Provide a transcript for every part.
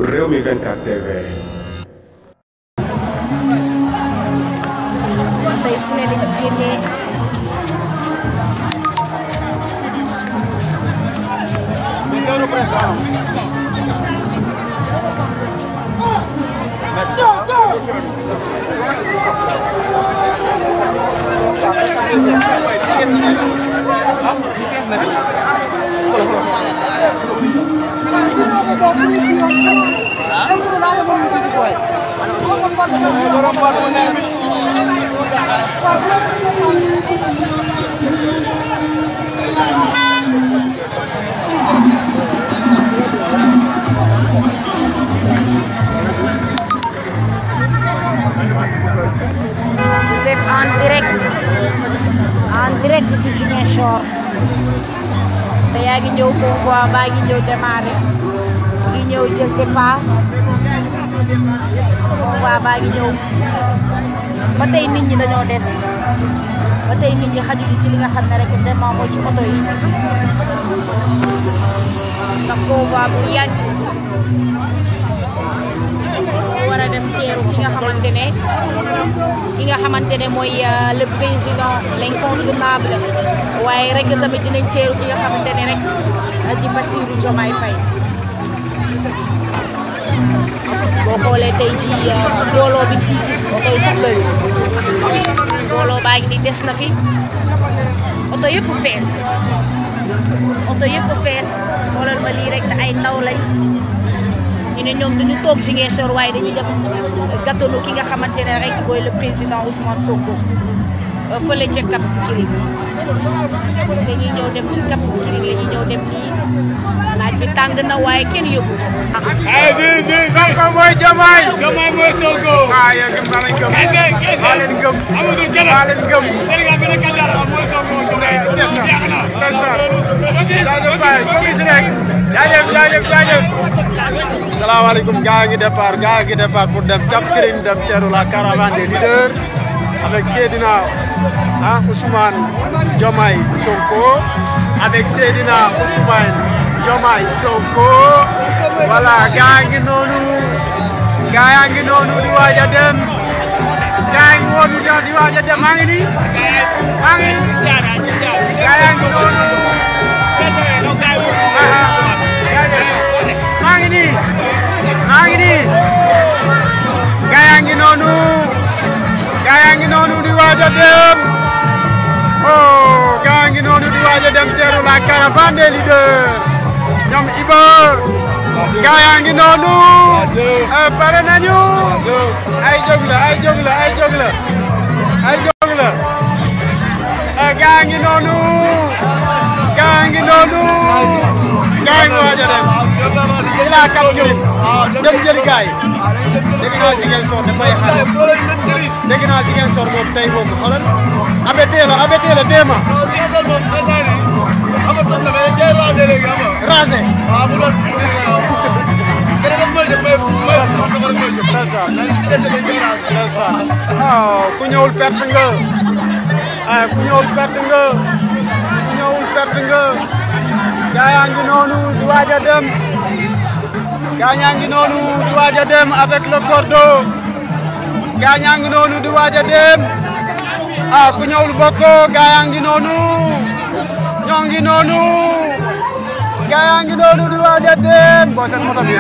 Rewmi 24 TV. tey fu ne lañu génnee Vous êtes en direct ci Ziguinchor te yaa ngi ñëw convoi baa ngi ñëw démarrer ngi ñëw jël départ convoi baa ngi ñëw ba tey nit ñi dañoo des ba tey nit ñi xajuñu ci li nga xam ne rek vraiment mooy ci oto yi ndax convoi bu yàgg war a dem teeru ki nga xamante ne mooy le président l'incontournable waaye rek tamit dinañ teeru ki nga xamante ne rek di Bassirou Diomaye Faye boo xoolee tey ji mbooloo bi fii gis oto yi sax doyul mbooloo baa ngi ni des na fi oto yëpp fees xoolal ma lii rek ay ndaw lañ ñu ne ñoom dañu toog Ziguinchor waaye dañuy dem gàttanu ki nga xamante ne rek mooy le président Ousmane Sonko fële ca Cap Skirring dañuy ñëw dem ci Cap Skirring la ñuy ñëw dem nii naaj bi tàng na waaye kenn yóbbu. Sonko mooy Diomaye. Diomaye mooy Sonko. ah yéen gëm naa leen gëm. maa leen gëm. amatul kenn maa leen gëm. Sénégal bi nekk Dakar mooy Sonko Diomaye. jaajëf Baye comme si rek. jaajëf. salaamaaleykum gaa ngi départ pour dem Cap Skirring dem teeru la caravane des leaders avec Seydina Ousmane Diomaye Sonko avec Seydina Ousmane Diomaye Sonko voilà gaa ngi noonu di waaj a dem di waaj a dem maa ngi nii gaa yaa ngi noonu maa ngi nii gaa yaa ngi noonu di waaj a dem gaa ngi noonu di waaj a dem teeru la caravane des leaders ñoom Iba gaa yaa ngi noonu pare nañu ay jóg la gaa ngi noonu gaa ngi waaj a dem ila Cap Skirring dem jëli gaay dégg naa Ziguinchor dafay xaar dégg naa Ziguinchor moom tey moom xoolal abete la téema rasé ku ñëwul perte nga gaa yaa ngi noonu di waaj a dem gaa ñaa ngi noonu di waaj a dem avec le cordeau gaa ñaa ngi noonu di waaj a dem ku ñëwul bokko gaa yaa ngi noonu ñoo ngi noonu gaa yaa ngi noonu di waaj a dem boo seen oto bi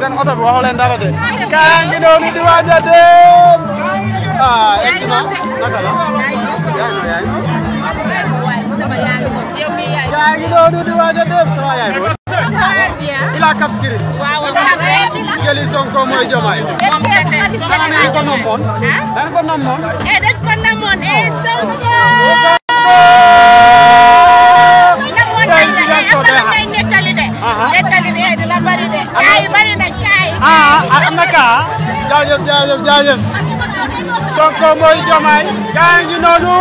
seen oto bi waxu leen dara de gaa yaa ngi noonu di waaj a dem egsi na naka la yaay gaa ngi noonu di waaj a dem sama yaay booy ila Cap Skirring jëli Sonko mooy Diomaye xanaa nañu ko nommoon dañ ko nommoon Sonko tey Ziguinchor day am na kaa jaajëf Sonko mooy Diomaye gaa ngi noonu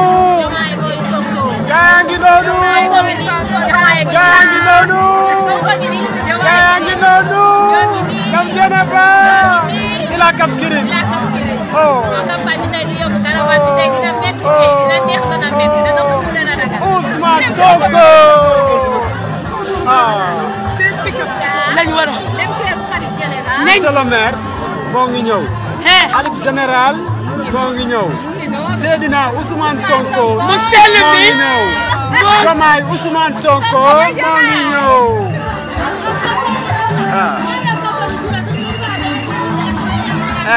kam jene ba ila Cap Skirring Ousmane Sonko lañ waroon monsieur le maire moo ngi ñëw. Khalife général moo ngi ñëw. Seydina Ousmane Sonko moo ngi ñëw. Diomaye Ousmane Sonko moo ngi ñëw.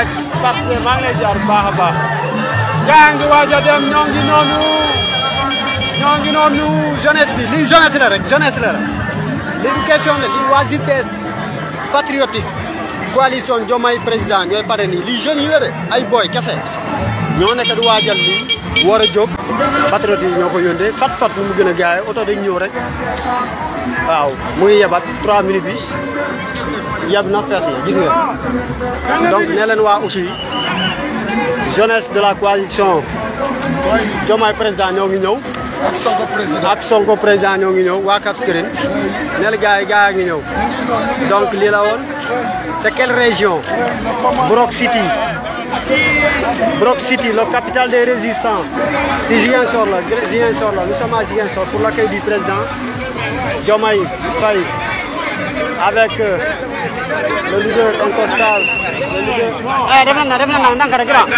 ex parti maa ngi lay jaar bu baax a baax. gaa ngi waaj a dem ñoo ngi noonu jeunesse bi lii jeunesse la rek jeunesse la rek. l'éducation la lii waa JPS patriotique coalition Diomaye président ñooy pare nii lii jeunes yi la de ay boy kese ñoo nekk di waajal lii war a jóg patriotique yi ñoo ko yóndee fat nu mu gën a gaawee oto dañ ñëw rek waaw mu ngi yebat 3 minutes bis yeb na fees na gis nga donc nee leen waa aussi jeunesse de la coalition Diomaye président ñoo ngi ñëw ak Sonko président ñoo ngi ñëw waa Cap Skirring ne la gars yi ngi ñëw donc lii la woon c'est quelle région Brock City le capital des résistants ci Ziguinchor la nous sommes à Ziguinchor pour l'accueil du président Diomaye Faye avec le leader incontestable le leader dem na ndànk rek grand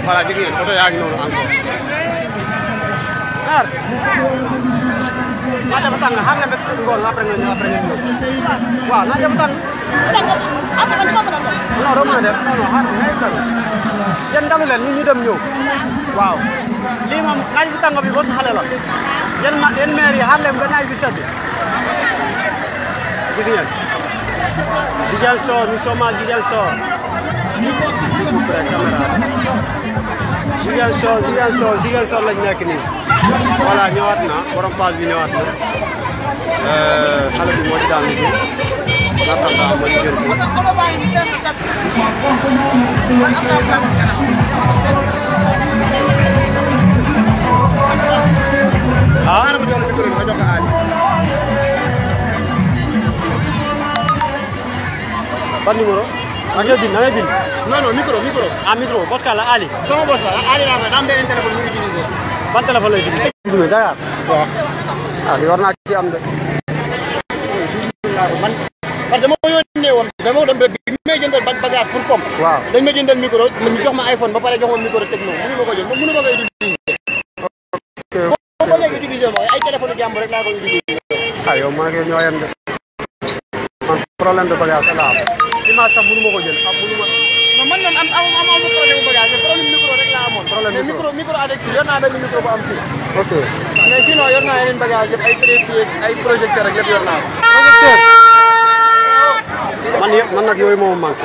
voilà gis ngeen oto yaa ngi noonu encore naa dafa tàng xam nga bés ngoon après nga ñëw waaw naa dafa tàng non doo mën a def non xaar ngay tàng yéen dalu leen ñu dem ñëw waaw lii moom naaj bu tàng bi boo sa xale la yéen maire yi xaar leen ba naaj bi sedd gis ngeen Ziguinchor nous sommes à Ziguinchor s'il vous plaît caméra Ziguinchor lañ nekk nii voilà ñëwaat na borom pass bi ñëwaat na xale bi moo ci daan liggéey natanda moo di jël ban numéro? Da ngay bind non micro micro boss ka la Ali sama boss la Ali la am beneen téléphone ñu utiliser ban téléphone lay utiliser Dakar waaw li war naa ci am de man parce que dama yónnee woon dama doon bi may jëndal bagage pour comme waaw dañ ma jëndal micro ñu jox ma iPhone ba pare jox ma micro techno mënu ma ko jël mënu ma ko utiliser ko léegi utiliser mo ay téléphone jàmbur rek laa ko utiliser yow maa ngi ñoo yem de problème de bagage la image sax mënu ma ko jël mënu ma non man noonu am problème bagage problème micro rek laa amoon problème micro avec yor naa benn micro bu am fii ok mais sinon yor naa yeneen bagage yëpp ay trépied ay projecteur ak yëpp yor naa ko man nag yooyu moo manqué